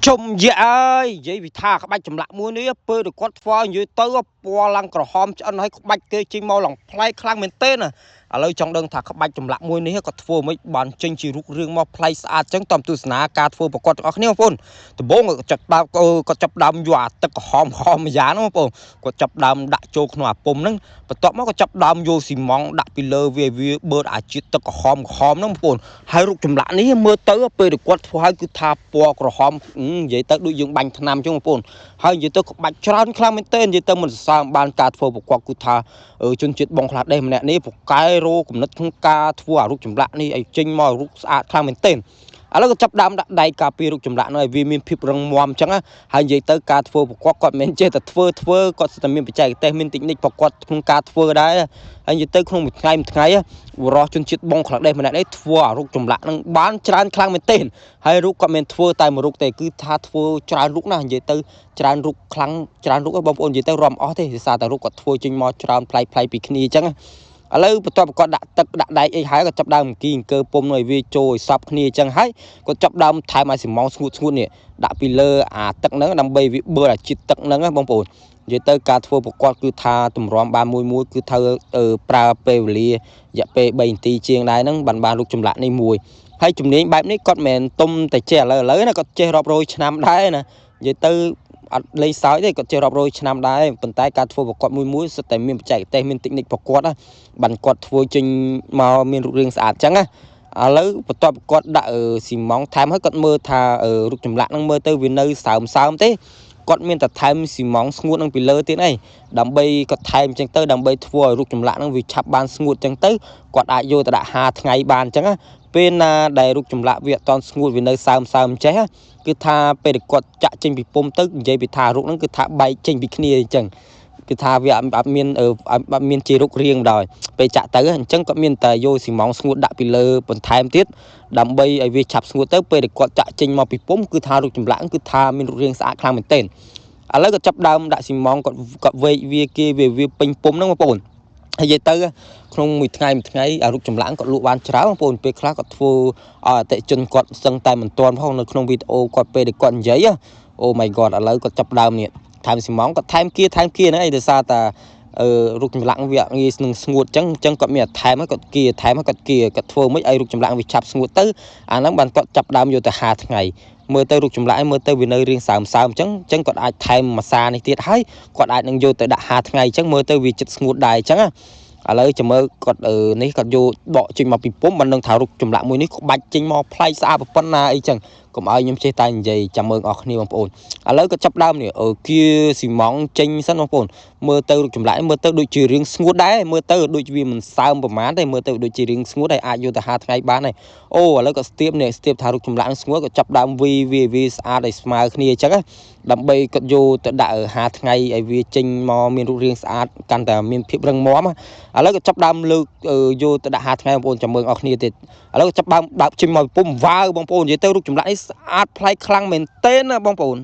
ជុំយ៉ាអើយនិយាយវិថាក្បាច់ចម្លាក់មួយនេះពេលដែលគាត់ធ្វើនិយាយទៅពណ៌ឡើងក្រហមឆ្អិនហើយក្បាច់គេចេញមកឡើងប្លែកខ្លាំងមែនទែនណាឥឡូវចង់ដឹងថាក្បាច់ចម្លាក់មួយនេះគាត់ធ្វើមិនបានចេញជារូបរាងមកប្លែកស្អាតចឹងតាមទស្សនាការធ្វើប្រកបទាំងអស់គ្នាបងប្អូនដំបូងគាត់ចាប់ដើមគាត់ចាប់ដើមយកអាទឹកក្រហមក្រហមមួយយ៉ាងហ្នឹងបងប្អូនគាត់ចាប់ដើមដាក់ចូលក្នុងអាពុំហ្នឹងបន្ទាប់មកគាត់ចាប់ដើមយកស៊ីម៉ង់ដាក់ពីលើវាវាបឺតអាជាតិទឹកក្រហមក្រហមហ្នឹងបងប្អូនហើយរូបចម្លាក់នេះមើលទៅពេលដែលគាត់ធ្វើឲ្យគឺថាពណ៌ក្រហមនិយាយទៅដូចយើងបាញ់ថ្នាំចឹងបងប្អូនហើយនិយាយទៅក្បាច់ច្រើនខ្លាំងមែនទែននិយាយទៅមិនសរសើរបានការធ្វើប្រកបគឺថាជនជាតិបង់ក្លាដេសម្នាក់នេះពូកែរោគំនិតក្នុងការធ្វើអារូបចម្លាក់នេះឲ្យចេញមករូបស្អាតខ្លាំងមែនទែនឥឡូវក៏ចាប់ដើមដាក់ដៃការពីរូបចម្លាក់នោះឲ្យវាមានភាពរឹងមាំអញ្ចឹងហើយនិយាយទៅការធ្វើប្រកបគាត់មិនមែនចេះតែធ្វើគាត់ស្ទើរតែមានបច្ចេកទេសមានតិចនិចប្រកបក្នុងការធ្វើដែរហើយនិយាយទៅក្នុងមួយថ្ងៃមួយថ្ងៃបរិសជនជាតិបងក្លាដេសម្នាក់នេះធ្វើអារូបចម្លាក់នឹងបានច្រើនខ្លាំងមែនទែនហើយរូបគាត់មិនធ្វើតែមួយរូបទេគឺថាធ្វើច្រើនរូបណាស់និយាយទៅច្រើនរូបខ្លាំងច្រើនរូបបងប្អូននិយាយទៅរំអស់ទេដោយសារតែរូបគាត់ធ្វើចេញមកច្រើនប្លែកៗពីគ្នាអញ្ចឹងឥឡូវបន្ទាប់គាត់ដាក់ទឹកដាក់ដែកអីហើយគាត់ចាប់ដើមអង្គីអង្គើពុំនោះឲ្យវាចូលឲ្យសព្វគ្នាអញ្ចឹងហើយគាត់ចាប់ដើមថែមឲ្យស៊ីម៉ងស្ងួតស្ងួតនេះដាក់ពីលើអាទឹកហ្នឹងដើម្បីវាបឺអាជាតិទឹកហ្នឹងណាបងប្អូននិយាយទៅការធ្វើប្រកបគឺថាតម្រាំបានមួយមួយគឺត្រូវប្រើពេលវេលារយៈពេល3នាទីជាងដែរហ្នឹងបានរូបចម្លាក់នេះមួយហើយជំនាញបែបនេះគាត់មិនមែនទុំតែចេះឥឡូវណាគាត់ចេះរាប់រយឆ្នាំដែរណានិយាយទៅអត់លេងសើចទេគាត់ចេះរាប់រយឆ្នាំដែរប៉ុន្តែការធ្វើប្រកបមួយមួយសុទ្ធតែមានបច្ចេកទេសមានតិចនិចប្រកបណាបានគាត់ធ្វើចេញមកមានរូបរាងស្អាតចឹងណាឥឡូវបន្ទាប់គាត់ដាក់ស៊ីម៉ង់ថែមហើយគាត់មើលថារូបចម្លាក់ហ្នឹងមើលទៅវានៅសើមសើមទេគាត់មានតែថែមស៊ីម៉ង់ស្ងួតនឹងពីលើទៀតអីដើម្បីគាត់ថែមចឹងទៅដើម្បីធ្វើឲ្យរូបចម្លាក់ហ្នឹងវាឆាប់បានស្ងួតចឹងទៅគាត់អាចយកទៅដាក់5ថ្ងៃបានចឹងណាពេលណាដែលរូបចម្លាក់វាអត់តស្ងួតវានៅសើមសើមចេះគឺថាពេលដែលគាត់ចាក់ចេញពីពុំទៅនិយាយពីថារូបហ្នឹងគឺថាបែកចេញពីគ្នាអញ្ចឹងគឺថាវាអត់មានអត់មានជារូបរាងដល់ពេលចាក់ទៅអញ្ចឹងគាត់មានតែយកស៊ីម៉ងស្ងួតដាក់ពីលើបន្ថែមទៀតដើម្បីឲ្យវាឆាប់ស្ងួតទៅពេលដែលគាត់ចាក់ចេញមកពីពុំគឺថារូបចម្លាក់គឺថាមានរូបរាងស្អាតខ្លាំងមែនទែនឥឡូវគាត់ចាប់ដើមដាក់ស៊ីម៉ងគាត់គាត់វែកវាគេវាពេញពុំហ្នឹងបងប្អូនហើយនិយាយទៅក្នុងមួយថ្ងៃមួយថ្ងៃអារូបចម្លាក់គាត់លក់បានច្រើនបងប្អូនពេលខ្លះគាត់ធ្វើឲ្យអតិជនគាត់សឹងតែមិនទាន់ផងនៅក្នុងវីដេអូគាត់ពេលដែលគាត់និយាយអូ my god ឥឡូវគាត់ចាប់ដើមនេះថែមស៊ីម៉ងគាត់ថែមគៀថែមគៀហ្នឹងអីដោយសារតែរូបចម្លាក់វាងាយនឹងស្ងួតចឹងចឹងគាត់មានថែមគាត់គៀថែមគាត់គៀគាត់ធ្វើមិនឲ្យរូបចម្លាក់វាឆាប់ស្ងួតទៅអាហ្នឹងបានគាត់ចាប់ដើមយកទៅ5ថ្ងៃមើលទៅរូបចម្លាក់មើលទៅវានៅរាងសើមសើមចឹងចឹងគាត់អាចថែមម្សានេះទៀតហើយគាត់អាចនឹងយកទៅដាក់5ថ្ងៃចឹងមើលទៅវាចិត្តស្ងួតដែរចឹងណាឥឡូវចាំមើលគាត់នេះគាត់យកដកចេញមកពីពុំបាននឹងថារូបចម្លាក់មួយនេះក្បាច់ចេញមកប្លែកស្អាតប៉ុណ្ណាអីចឹងកុំឲ្យខ្ញុំចេះតែនិយាយចាំមើលអស់គ្នាបងប្អូនឥឡូវគាត់ចាប់ដើមនេះគៀស៊ីម៉ងចេញសិនបងប្អូនមើលទៅរូបចម្លាក់មើលទៅដូចជារឿងស្ងួតដែរមើលទៅដូចវាមិនសើមប្រហែលទេមើលទៅដូចជារឿងស្ងួតហើយអាចយកទៅ5ថ្ងៃបានហើយអូឥឡូវគាត់ស្ទាបនេះស្ទាបថារូបចម្លាក់ស្ងួតគាត់ចាប់ដើមវីវាស្អាតឲ្យស្មើគ្នាអញ្ចឹងដើម្បីគាត់យកទៅដាក់5ថ្ងៃឲ្យវាចេញមកមានរូបរាងស្អាតកាន់តែមានភាពរឹងមាំឥឡូវគាត់ចាប់ដើមលើកយកទៅដាក់5ថ្ងៃបងប្អូនចាំមើលអស់គ្នាទៀតឥឡូវចាប់ដើមដើបចេញមកពុំវ៉ាវបងប្អូននិយាយទៅរូបចម្លាក់នេះស្អាតប្លែកខ្លាំងមែនទែនណាបងប្អូន